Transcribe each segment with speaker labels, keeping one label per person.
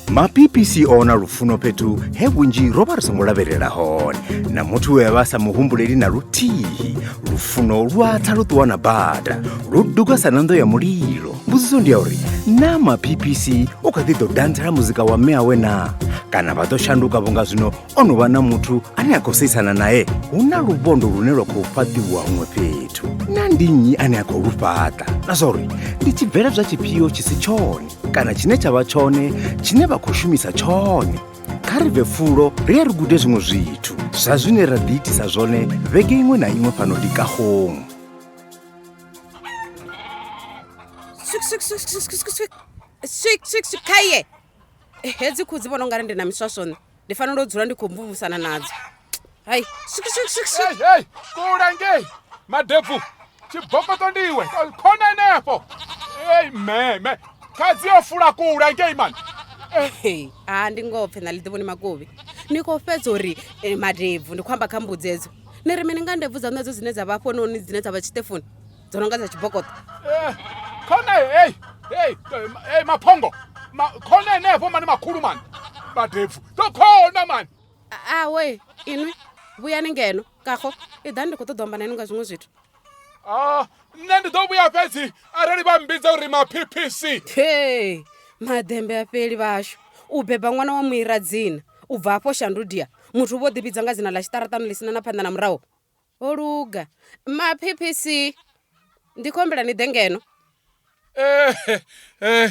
Speaker 1: Ma-ppc o wana lufuno fhethu he vhunzhi ro vha ri songo lavhelela hone na muthu we a vha a sa muhumbuleli na luthihi lufuno lu a tsa lu ṱuwa na bada lu duga sa ṋanḓo ya mulilo mbudziso ndi ya uri na ma-ppc u kha ḓi ḓo dantsela muzika wa mme awe na kana vha ḓo shanduka vhunga zwino o no vha na muthu ane a khou seisana nae hu na luvhondo lune lwa khou fhaṱiwa huṅwe fhethu na ndi nnyi ane a khou lu fhaṱa na zwa uri ndi tshibveledzwa tshifhio tshi si tshone kana tshine tsha vha tshone tshine vha khou shumisa tshone kha ri bve fulo ri ye ri gude zwiṅwe zwithu zwa zwine ra ḓiitisa zwone vhege iṅwe na iṅwe fhano dikagong
Speaker 2: Khaye hedzi khuhu dzi vhona ungari ndi na miswaswo nṋe ndi fanela u dzula ndi khou mvumvusana nadzo hai swik swik swik swik
Speaker 3: Hey, hey, kula ngei madebvu tshibokoṱo ndiwe khona henefho ei meme khadzi yo fula kula ngei mani
Speaker 2: Hey, a ndi ngoho pfe na ḽi ḓivhoni makovhi ni khou fhedza uri eh, madebvu ndi khou amba kha mbudzi edzo ni ri mini nga ndebvu dzaṋu edzo dzine dza vha hafhanoni dzine dza vha tshiṱefuni dzo no nga dza tshibokoṱo
Speaker 3: Eh, khona hey hey hey maphongo Ma, khona henefho mani makhulu mani madebvu ḓo khona mani
Speaker 2: awe inwi vhuyani ngeno kago i ḓani ndi khou ṱoḓa u amba na inwi nga zwiṅwe zwithu
Speaker 3: Ah, nṋe ndi ḓo vhuya fhedzi arali vha mmbidza uri ma-ppc
Speaker 2: he maḓembe a fheli vhashu u beba ṅwana wa muira dzina u bva hafho shandudia muthu vho ḓivhidza nga dzina ḽa tshiṱaraṱani ḽi sina na phanḓa na murahu ho luga ma ppc ndi khou humbela ni ḓe ngeno
Speaker 3: Eh, eh,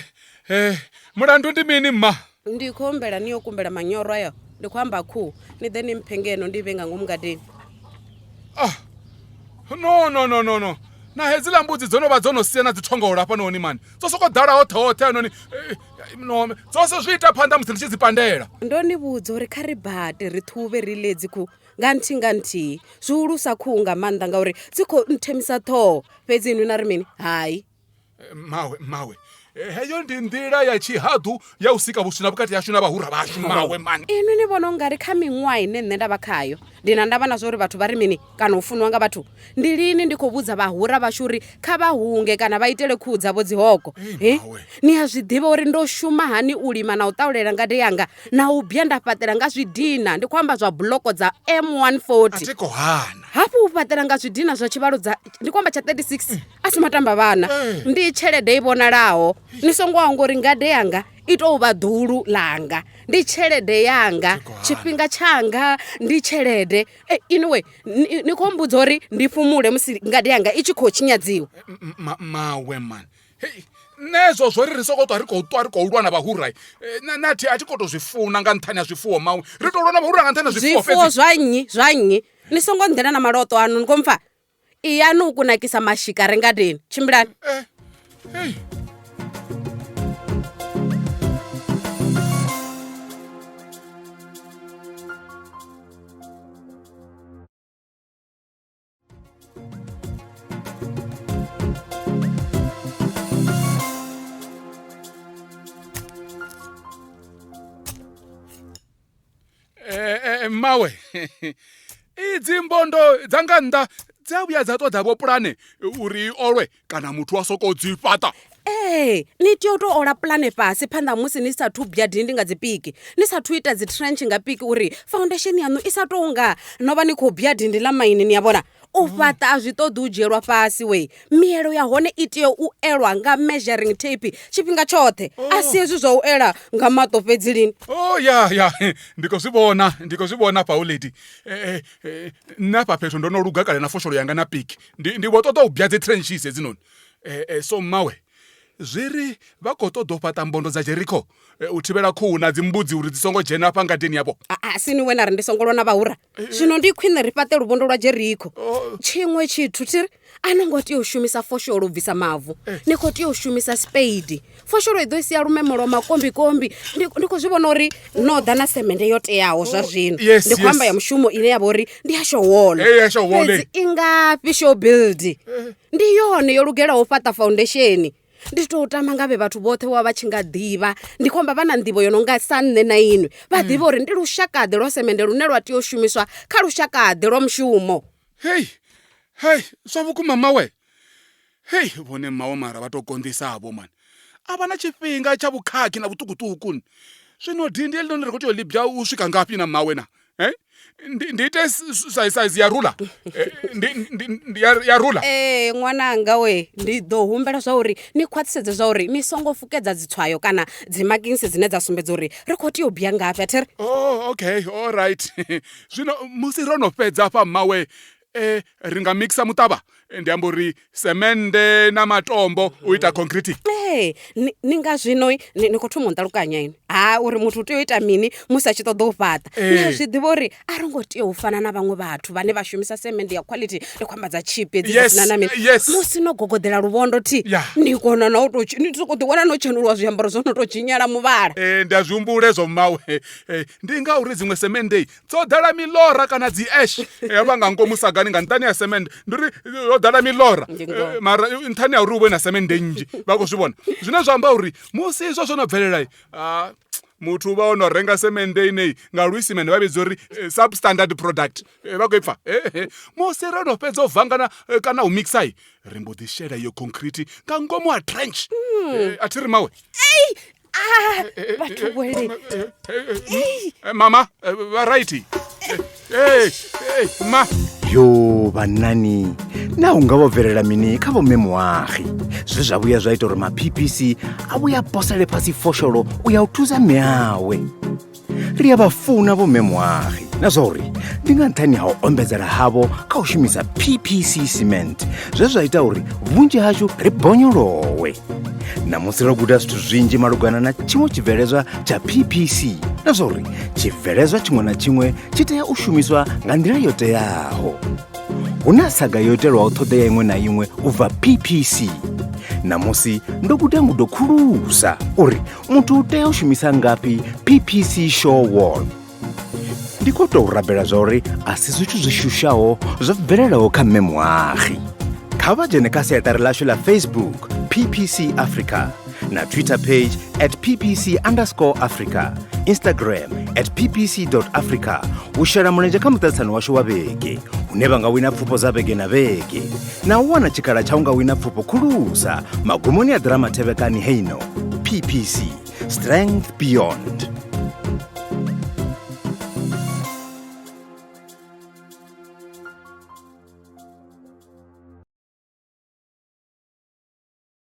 Speaker 3: eh, mulandu ndi mini mma
Speaker 2: ndi khou humbela ni yo kumbela manyoro ayo ndi khou amba khuhu ni ḓe ni mphe ngeno ndi vhe nga ngomu ngadeni
Speaker 3: ah, no no no no no na hedziḽa mbudzi dzo no vha dzo no sia na dzithongola hafhanoni mani dzo sokou ḓala hoṱhe hoṱhe hanoni eh, no dzo se zwi ita phanḓa musi ndi tshi dzi pandela
Speaker 2: ndo ni vhudza uri kha ri bate ri ṱhuvhe ri ḽe dzi khuhu nga nthihi nga nthihi zwihulusa khuhu nga maanḓa ngauri dzi khou nthemisa ṱhoho fhedzi inwi na ri mini hai
Speaker 3: mawe mawe heyo ndi nḓila ya tshihaḓu ya u sika vhuswina vhukati hashu na vhahura vhashu mawe mani
Speaker 2: inwi ni vhona ungari kha miṅwaha ine nṋe nda vha khayo ndi na ndavha na zwa uri vhathu vha ri mini kana u funwa nga vhathu ndi lini ndi khou vhudza vhahura vhashu uri kha vha hunge kana vha itele khuhu dzavho dzihoko
Speaker 3: Ei, mawe.
Speaker 2: ni a zwi ḓivha uri ndo shuma hani u lima na u ṱaulela ngade yanga na u bya nda fhaṱela nga zwidina ndi khou amba zwa buloko dza m140
Speaker 3: a thi khou hana
Speaker 2: hafhu u fhaṱela nga zwidina zwa tshivhalo dza ndi khou amba tsha 36 a si matamba vhana ndi tshelede i vhonalaho ni songo hangwa uri ngade yanga i tou vha ḓulu langa ndi tshelede yanga tshifhinga tshanga ndi tshelede Eh, anyway ni ni khou mbudza uri ndi fhumule musi ngade yanga i tshi khou tshinyadziwa
Speaker 3: Mawe mani hei nṋe ezwo zwo ri ri sokou ṱwa ri khou ṱwa ri khou lwa na vhahura eh, na thi a thi khou tou zwi funa nga nṱhani ha zwifuwo mawe ri tou lwa na vhahura nga nṱhani ha zwifuwo
Speaker 2: zwifuwo
Speaker 3: fhedzi
Speaker 2: zwa nnyi zwa nnyi ni songo nḓela na maloto anu ni khou mpfa iyani u kunakisa mashika re ngadeni tshimbilani
Speaker 3: Eh, hei Eh, eh, mawe idzi mbondo dza nga nnḓa dzi a vhuya dza ṱoḓa vho pulane uri i olwe kana muthu a sokou dzi fhaṱa
Speaker 2: Ee, ni tea u tou ola pulane fhasi phanḓa ha musi ni sathu bya dindi nga dzi piki ni sathu ita dzi trench nga piki uri foundation yaṋu i sa tou nga no vha ni khou bya dindi ḽa maini ni a vhona u fhaṱa a zwi ṱoḓi u dzhielwa fhasi we mielo ya hone i tea u elwa nga measuring tape tshifhinga tshoṱhe a si hezwi zwa u ela nga maṱo fhedzi lini
Speaker 3: oh ya ya ndi khou zwi vhona ndi khou zwi vhona hafha lady eh, eh, nṋe hafha fhethu ndo no luga kale na fosholo yanga na piki ndi, ndi vho ṱoḓa u bya dzi trenches hedzinoni eh, eh, so mmawe zwi ri vha khou ṱoḓa u fhaṱa mbondo dza jerikho eh, u thivhela khuhu na dzimbudzi uri dzi songo dzhena hafha ngadeni yavho
Speaker 2: A- a si ni we na ri ndi songo lwa na vhahura zwino ndi khwine ri fhaṱe luvhondo lwa jerikho tshiṅwe tshithu thi ri a no ngo tea u shumisa fosholo u bvisa mavu ni khou tea u shumisa spade fosholo i ḓo sia lumemo lwa makombikombi ndi ndi khou zwi vhona uri no ḓa na semende yo teaho zwa zwino
Speaker 3: Yes,
Speaker 2: ndi khou amba
Speaker 3: yes.
Speaker 2: ya mushumo ine ya vha uri ndi ya showolo
Speaker 3: Eh, ya showolo, eh.
Speaker 2: fhedzi i ngafhi show build ndi yone yo lugelaho u fhaṱa foundation Ndi tou tama ngavhe vhathu vhoṱhe wa vha tshi nga ḓivha. Ndi khou amba vha na nḓivho yo no nga sa nṋe na inwi. Vha ḓivha uri ndi lushakaḓe lwa semende lune lwa tea u shumiswa kha lushakaḓe lwa mushumo.
Speaker 3: Hei, hei, zwa vhukuma mmawe. Hei, vhone mmawe mara vha tou konḓisa-vho mani. A vha na tshifhinga tsha vhukhakhi na vhuṱukuṱuku. Zwino dindi heḽinoni ri khou tea u ḽi bya u swika ngafhi na mmawe na? Eh? Ndi, ndi ite saizi ya rula? Eh, ndi, ndi, ndi ya, ya rula?
Speaker 2: Ee, ṅwananga we, ndi ḓo humbela zwa uri ni khwaṱhisedze zwa uri ni songo fukedza dzitswayo kana dzi makingisi dzine dza sumbedza uri ri khou tea u bya ngafhi, a thi ri?
Speaker 3: Oh, okay, all right. Zwino musi ro no fhedza hafha mmawe, eh, ri nga mixa muṱavha? Ndi amba uri semende na matombo u ita concrete.
Speaker 2: Ee, ni, ni nga zwino ni, ni khou thoma u nṱalukanya ini ha uri muthu u tea u ita mini musi a tshi ṱoḓa u fhaṱa. Ni a
Speaker 3: Ee.
Speaker 2: zwi ḓivha uri a ro ngo tea u fana na vhaṅwe vhathu vhane vha shumisa semende ya quality, ndi khou amba dza tshipi hedzi dzi
Speaker 3: Yes,
Speaker 2: sina na mini.
Speaker 3: yes.
Speaker 2: Musi no gogoḓela luvhondo thi
Speaker 3: Ya.
Speaker 2: ni kona na u tou tshi- ni sokou ḓiwana no tshenuluwa zwiambaro zwo no tou tshinyala muvhala.
Speaker 3: Ee, ndi a zwi humbula hezwo mmawe. Eh, ndi ngauri dziṅwe semende dzo ḓala milora kana dzi ash ya vha nga ngomu sagani nga nṱhani ha semende ndi uri yo ḓala milora
Speaker 2: Ndi ngoho.
Speaker 3: Eh, mara nṱhani ha uri hu vhe na semende nnzhi vha khou zwi vhona zwine zwa amba uri musi izwo zwo no bvelela ah, muthu u vha o no renga semende ineyi nga luisimane vha vhidza uri eh, substandard product Eh, vha khou ipfa Eh, eh. musi ro no fhedza u vangana eh, kana u mixai ri mbo ḓi shela iyo concrete nga ngomu ha trench Eh, a thi ri mawe
Speaker 2: Ah, vhathu wele.
Speaker 3: Eh, mama eh, vha right Eh, eh, ma
Speaker 1: Yo vhannani, na hu nga vho bvelela mini kha vho mme Muagi zwe zwa vhuya zwa ita uri ma PPC a vhuya posele fhasi fosholo u ya u thusa mme awe. Ri a vha funa vho mme Muagi na zwa uri ndi nga nṱhani ha u ombedzela havho kha u shumisa PPC cement zwe zwa ita uri vhunzhi hashu ri bonyolowe. Ṋamusi ro guda zwithu zwinzhi malugana na tshiṅwe tshibveledzwa tsha PPC na zwa uri tshibveledzwa tshiṅwe na tshiṅwe tshi tea u shumiswa nga nḓila yo teaho. Hu na saga yo itelwaho ṱhoḓea iṅwe na iṅwe u bva PPC. Ṋamusi ndo guda ngudo khulusa uri muthu u tea u shumisa ngafhi PPC Sure Wall. Ndi khou tou rabela zwa uri a si zwithu zwi shushaho zwo bvelelaho kha mme Muagi. Kha vha dzhene kha siaṱari ḽashu ḽa Facebook PPC Africa na Twitter page at PPC underscore Africa, Instagram at PPC dot Africa u shela mulenzhe kha muṱaṱisano washu wa vhege hune vha nga wina pfufho dza vhege na vhege na u wana tshikhala tsha u nga wina pfufho khulusa magumoni a ḓirama thevhekani heino PPC Strength Beyond.